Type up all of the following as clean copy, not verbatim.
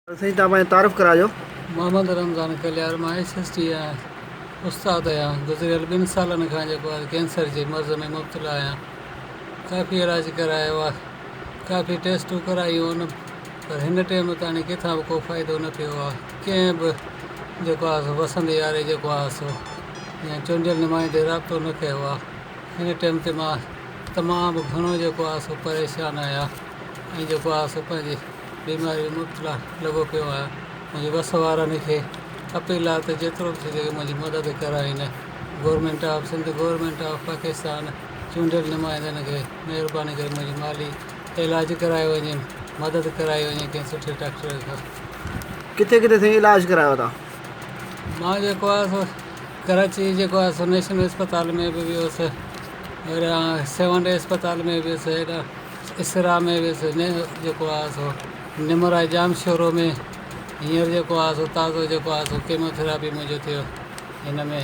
سائين توهان پنهنجو تعارف ڪرايو. محمد رمضان ڪليار مان ايس ايس ٽي آهيان استاد آهيان گذريل ٻن سالن کان جيڪو آهي ڪينسر جي مرض ۾ مبتلا آهيان ڪافي علاج ڪرايو آهي ڪافي ٽيسٽون ڪرايون آهن پر هن ٽيم تاڻي ڪٿان به ڪو فائدو نه ٿيو آهي ڪنهن به جيڪو آهي سو وسندي واري جيڪو آهي سو يا چونڊيل نمائندي رابطو نه ڪيو آهي هن ٽيم تي مان تمام گهڻو جيڪو آهي سو پريشان آهيان ۽ جيڪو آهي سو پنهنجي بيماري ۾ مبتلا لڳو پيو آهيان منهنجي وس وارن کي اپيل آهي ته جيترو به ٿي سگهي منهنجي مدد ڪرائين government of Sindh government of Pakistan چونڊيل نمائندن کي مهرباني ڪري منهنجي مالي علاج ڪرايو وڃي مدد ڪرائي وڃي ڪنهن سٺي ڊاڪٽر کان. ڪٿي ڪٿي سائين علاج ڪرايو تان. مان جيڪو آهي سو ڪراچي جيڪو آهي سو نيشنل اسپتال ۾ به ويو هوس وري سيون ڊي اسپتال ۾ به ويس هيڏا اسرا ۾ ويس جيڪو آهي سو نمرا ڄامشورو ۾ هينئر جيڪو آهي سو تازو جيڪو آهي سو ڪيموٿراپي منهنجو ٿيو هن ۾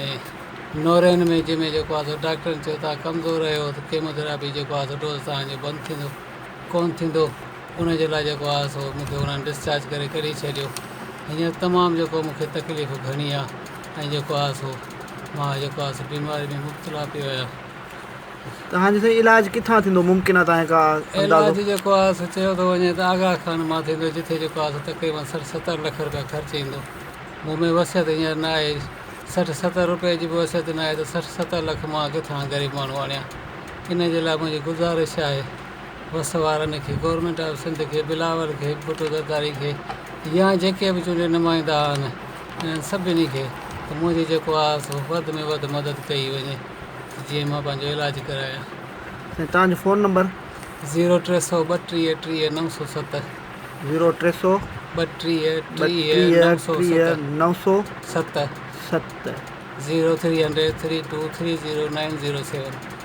نورين ۾ جنهن ۾ جيڪو آهي سو ڊاڪٽرن چيو توهان ڪمزور آهيو ته ڪيموٿراپي جيڪو آهي سو ڊوز توهان جو بند ٿيندو ڪونه ٿيندو ان جي لاء جيڪو آهي سو مون کي انهن ڊسچارج ڪري ڪڍي ڇڏيو هينئر تمام جيڪو مون کي تڪليف گهڻي آهي ۽ جيڪو آهي سو مان جيڪو آهي سو بيماري ۾ مبتلا پيو آهيان. توهان جو سائين علاج ڪٿان ٿيندو ممڪن آهي توهان کي ڪا اندازو. علاج جيڪو آهي سو چيو ٿو وڃي ته آغا خان مان ٿيندو جتي جيڪو آهي سو تقريبن 60 70 لک رپيا خرچ ايندو مون ۾ وسعت هينئر نه آهي 60 70 رپئي جي به وسعت نه آهي ته 60 70 لک مان ڪٿان غريب ماڻهو آڻيان ان جي لاء منهنجي گذارش آهي وس وارن کي گورنمينٽ آف سنڌ کي بلاول کي ڀٽو زرداري کي يا جيڪي به چونڊيل نمائندا آهن انهن سڀني کي ته منهنجي جيڪو آهي سو وڌ ۾ وڌ مدد ڪئي وڃي ته جيئن مان پنهنجو علاج ڪرايان. سائين توهان جو فون نمبر. زيرو 332 30 907. زيرو 300 32 30 32 907. 30 900 7. 7. 0300 3 2 3 0 9 0 7.